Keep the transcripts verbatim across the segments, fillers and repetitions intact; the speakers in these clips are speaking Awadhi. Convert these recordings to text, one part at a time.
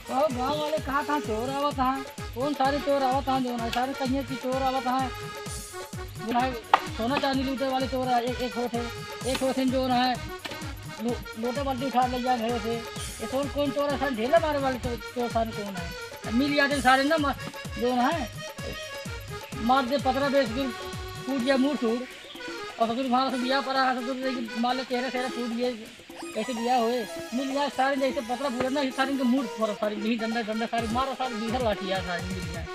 तो गाँव वाले कहा था चोर आवत है, कौन सारे चोर आवत है, जौन है सारे कहिए कि चोर आवत है, जौन है सोना चांदी लूटे वाले चोर है, एक, एक होत है, एक होत है जौन है लो-, लोटे बाल्टी उठा ले जा घरे से, ये कौन, कौन चोर है, सारे ढेला मारे वाले चोर, चोर सारे कौन है, अब मिल जाते सारे ना मा-, जौन है मार दे पतरा बेच के टूट गया मुंह टूट, और ससुर भाग से बिया पड़ा है, ससुर के मार ले चेहरे चेहरे टूट गए। कैसे बिया होए? मिल जाए सारे जैसे पतरा पूरा ना, सारे के मूड फोड़ा, सारे यही डंडा, डंडा सारे मारो, सारे बीघा लाठी यार, सारे मिल जाए।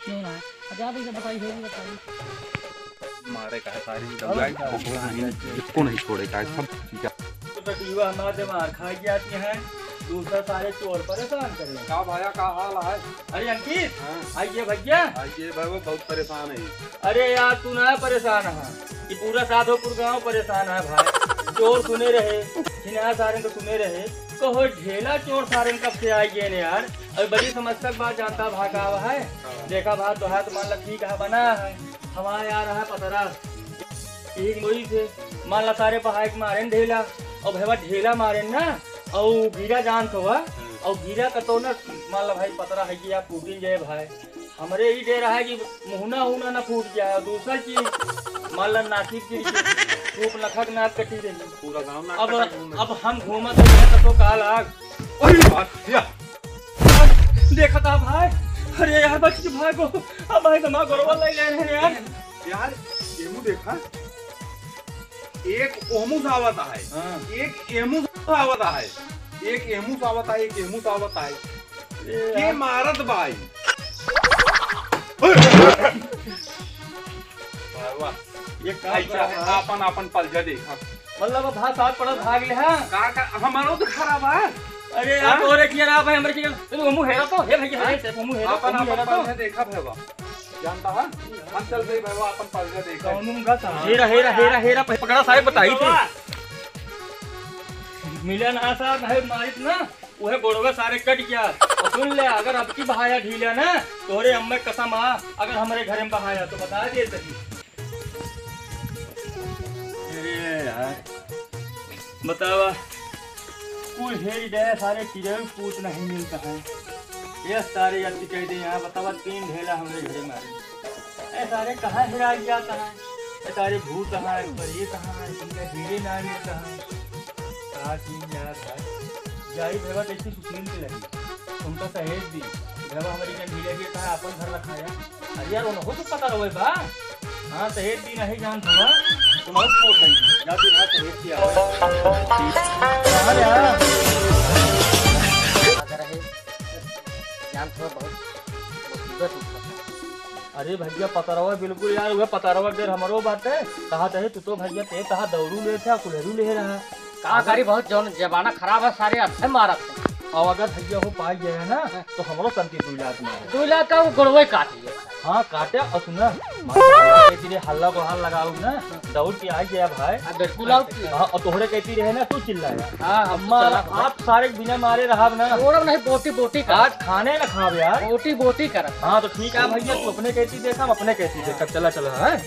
क्यों ना? अब आप इसे बताइए, होगी बताइए। मारे का है सारे में और डंडा, क्या? बहुत नहीं, इसको नहीं छोड़े का, सब ठीक है। तो टटीवा हमारे दिमाग खा गया कि हैं, दूसरा सारे चोर परेशान करें। का भाया, का हाल है? अरे अंकित, हाँ। आइए भैया। आइए भाई, वो बहुत परेशान है। अरे यार, तू ना परेशान है, ये पूरा साधोपुर गांव परेशान है भाई। चोर सुने रहे, छिनार सारन को सुने रहे, कहो ढेला चोर सारन कब से आई गए ने यार। अरे बड़ी समस्या की बात जानता भा का आवा है। देखा भा, तो है तो मान ला ठीक है, बना है, हमारे आ रहा है पतरा, एक मोई से मान ला सारे पहाड़ के मारे न ढेला, और भैया ढेला मारे न ना, और गिरा जानत हुआ, और गिरा कतो ना, मान ला भाई पतरा है कि आप टूटिन जाए भाई। हमरे ई डर है कि मुहना उहना ना फूट जाए। और दूसरा चीज, मान ला नाकी गिर के, धूप लखक नाक कटी रही। पूरा गांव नाक अब, कटा घूमे। अब हम घूमत रहे तो, तो काल आग। अरे बात, या। देखा था भाई, अरे यार बच के भागो, अब भाई दिमाग गड़बड़ लग गए हैं यार। यार, एमू देखा, एक ओमू सावत है, हाँ। एक एमू सावत है, एक एमू सावत है, एक एमू सावत है। अरे के यार। मारत बाई। वाह, वाह। ये काम ऐसा करा है, है। आपन, आपन पलजा देखा। मतलब अब भाग साथ पड़त भाग ले, हाँ। का, का, हमारो तो खराब है। अरे यार, हाँ? तोरे किया ना भाई, हमरे किया, तू मुंह हेरा तो, हे भैया, हे, हाँ? से मुंह हेरा, आपन, मुंह आपन हेरा तो। पलजा देखा भैया। जानता है? हम चल गए भैया, आपन पलजा देखा। कौन मुंह का था? हेरा, हेरा, हेरा, हेरा, पकड़ा साहब बताई थे। मिलन आसार है मालिक ना। उहे गोड़वा सारे कट गया। और सुन ले, अगर अब की बहाया ढीला ना, तोहरे अम्मे कसम आ, अगर हमरे घरे में बहाया तो बता दे तभी। अरे यार, बतावा, कुल हेरी दे सारे चिड़ै पूत नहीं मिलता है। ये सारे याद कह दे यहाँ, बतावा, तीन ढेला हमरे घरे में आ रहे। ए सारे कहाँ हेराइ जात है? ए सारे भूत है, प्रेत है, इनका हीरे ना मिलता है। का की यार भाई, जाई भेवा देखी सुशील के लगी। उनका सहेज दी। भेवा हमारी के ढीले के कहा अपन घर रखाया। अरे यार, उनको तो पता रहे बा। हाँ, सहेज दी नहीं जान था। तुम और सपोर्ट नहीं। जा तू ना सहेज किया। अरे यार। अगर है, जान थोड़ा बहुत मुसीबत उठा। अरे भैया पतरवा बिल्कुल यार, वह पतरवा के हमरो बाटे। कहा तहे तू तो भैया ते कहा दौड़ू ले थे, कुल्हरू ले रहा। का अगर करी, बहुत जौन जमाना खराब है, सारे अच्छे मारत हैं। अब अगर भैया हो पाई गए है ना, हाँ। तो हमरो संती दू लाख मारे। दू लाख का वो गोड़वे काट लिया। हाँ, काटे और सुना, तेरे हल्ला को हाल लगाऊ ना, दौड़ के आ गया भाई। हाँ, बिल्कुल आउट। हाँ, और तोहरे कहती रहे ना, तू चिल्लाया। हाँ, हम अम्मा, चला। आप सारे के बिना मारे रहब ना। छोड़ब नहीं, बोटी बोटी कर। आज खाने ना खाब यार। बोटी बोटी कर। हाँ, तो ठीक है भैया, तू अपने कहती देख, हम अपने कहती देख। चला, चला, हैं?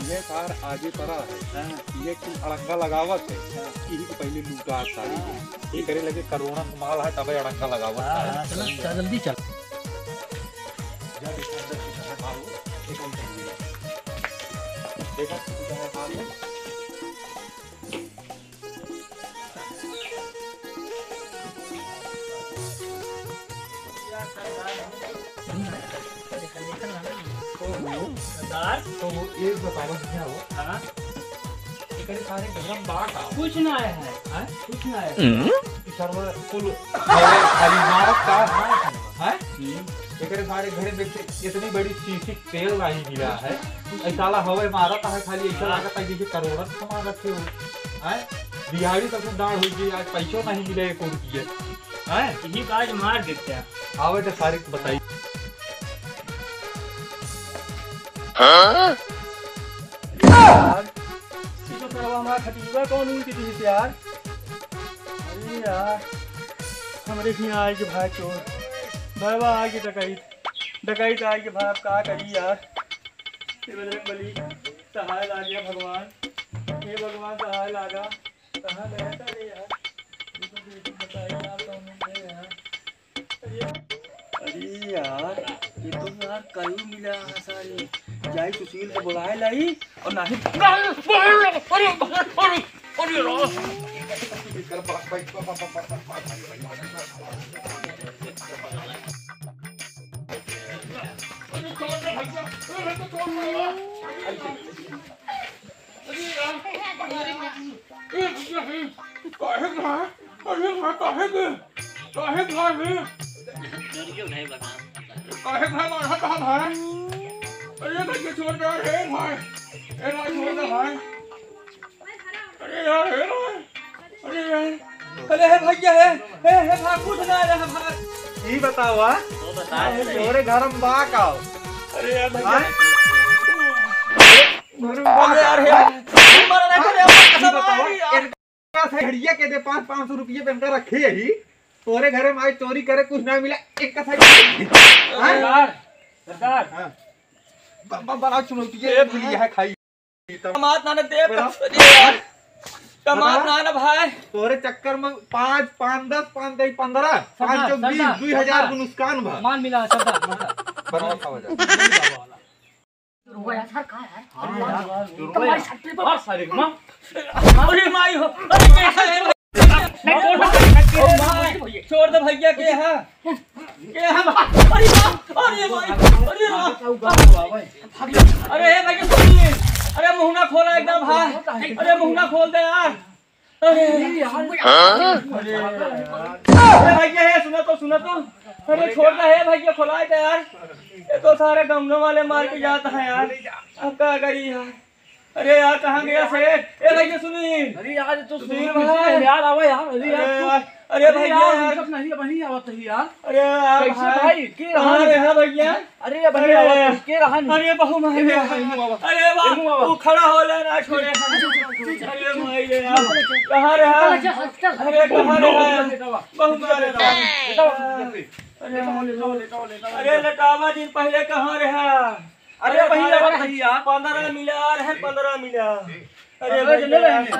ये सार आगे पड़ा है। हाँ। ये कुल अड़ंगा लगावत है। हाँ। यही के पहले लूटा सारी। हाँ। ये करे लगे करोड़न माल है, तबे अड़ंगा लगावत हाँ, है। हाँ, चलो, चल, जल्दी चल। जा देखा अंदर कितना है माल हो। एक अंदर कितना है माल हो। सरदार, तो वो एक बतावा भैया हो। हाँ? एकरे सारे गरम बात आ। कुछ ना आया है। हाँ? कुछ ना आया है। हम्म? ई सरवा कुल खाली मारत का? हाँ? हम्म। एकरे सारे घरे में से इतनी बड़ी शीशी तेल नहीं मिला है। ऐ साला हवे मारत है खाली, ऐसा हाँ। लागत है जैसे करोड़न कमा रखे हो। हैं? दिहाड़ी तक दाढ़ हुई गई, आज पैसों नहीं मिले एक रुपये। हैं? यही काज मार देते हैं। आवे तो सारे को बताई। हाँ? ये तो सरवा हमारा खटीवा कौन उल्टी दी थी यार? अरे यार, हमरे हियाँ आए के भाई चोर, भैया आए के डकैत, डकैत आए के भाई, अब का करी यार? हे बजरंग बली, सहाय लाग गया भगवान, हे भगवान सहाय लागा। कहाँ गया था रे यार? ये तो, ये तो बताइए यार, कौन है यार? अरे यार, ये तो यार कहीं मिला है सारे। जाई सुशील को बुलाए लाई और नहीं। अरे, अरे, अरे, अरे, अरे, काहे भाई? अरे भाई, काहे के? काहे भाई रे? काहे भाई मारा कहाँ भाई? अरे भाई, ये छोड़ दे यार, हे भाई। हे भाई, छोड़ दे भाई। अरे यार, हे भाई। अरे यार। अरे हे भैया, हे, हे, हे भाई, कुछ ना, हे भाई। ई बतावा, तो बता दे। तोरे घर में बा का? अरे यार भैया। हाँ? अरे यार, हे, मरा ना करे, कसम बतावा, आ यार। एक से घड़िया के दे पाँच, पाँच सौ रुपये पे इनका रखे ही। तोरे घरे में आज चोरी करे कुछ ना मिला, एक का साइड। हाँ? सरदार, सरदार। हाँ। ब-, ब-, बड़ा चुनौती है, ए, ये है खाई। कमात ना, ना दे, बड़ा। अरे यार। कमात बड़ा। ना, ना भाई। तोरे चक्कर में पाँच, पाँच दस, पाँच दही पन्द्रह, सरदार, पाँच चौक बीस, सरदार, दुई हजार सरदार। को नुकसान भा। मान मिला, सरदार, सरदार। बनाओ, खाओ जा। रुपया सर का है? हाँ, यार, तुम्हारी रुपया। छट्टी पर हाँ, सारे माँ। अरे माई हो, अरे कैसा है? नहीं, छोड़ दे, छोड़ दे भैया, के है? के है? अरे माँ, अरे माई, अरे माँ। अरे भैया, सुनिए, अरे मुँह ना खोला एकदम, हाँ, अरे मुँह ना खोल दे यार। अरे, अरे, अरे भैया, हे, सुना तो, सुना तो। अरे, छोड़ दे, हे भैया, खोलाए दे यार। ये तो सारे गमलों वाले मार के जाता है यार। अब का करी यार? अरे यार, कहाँ गया सेठ? ए भैया, सुनी। अरे यार, ये तो सुधीर सुधीर भाई। भाई यार, आवा यार, अरे यार, अरे तू यार, अरे अरे भैया यार, यार। सब नहीं, वहीं आवत है यार। अरे यार कैसे भाई। भाई? के कहाँ रहा रे है? है भैया? अरे, ये भैया, अरे, आवाज के रहा नहीं? अरे, बहु मारे। ए, मुँह आवा। अरे, वाह, ए, मुँह आवा। वो खड़ा हो ले ना, छोड़े। अरे, माई रे, यार। कहाँ रे, हाँ? अरे, कहाँ रे, हाँ? बहु मारे, हाँ। अरे, लेटावा, लेटावा, लेटावा, अरे, लेटावा। लेटावा दिन पहले कहाँ रे, हाँ? अरे, अरे, भैया, अरे, भैया। पन्द्रह मिला, अरे, पन्द्रह मिला। अरे अरे, भैया, जने रहने।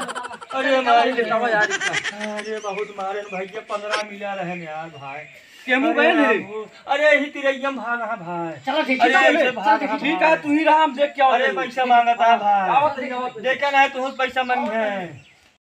अरे माई रे। लेटावा यार, इसका। अरे बहुत मारे न भैया, पन्द्रह मिला रहे न यार भाई। केमू अरे गए न रे? राम हो। अरे यही तिरैया में भाग है भाई। चलो ठीक, अरे ठीक है, ऐसे चलो भाग ठीक है है। ठीक है, भाई। तू ही रहा, हम देख के आओ अरे जल्दी। पैसा मांगता है भाई। आवत है, आवत है। देखा ना है तू पैसा मांगे है।